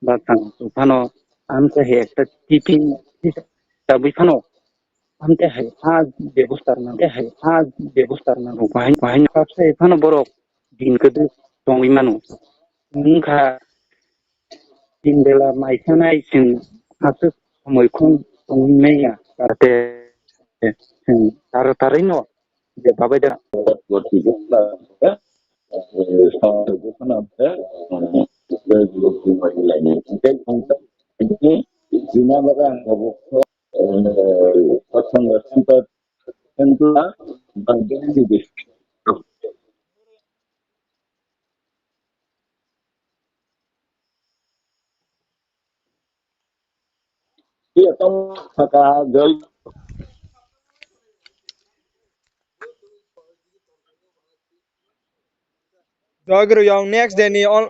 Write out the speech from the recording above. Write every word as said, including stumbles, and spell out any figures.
Ba tang phano amte hai ekta tiffin tabui phano amte hai ha bebosta rwna, amte hai ha bebosta rwna rok bahai bahai kap sai phano borok din kwdwk tongwi mano. Wngkha tin bela mai sanai chwng aswk somoi khum tongwi manya, ate chwng taro tarino je babai da. Iya, tong saka jai. Joy Guru Yong, next day ni all.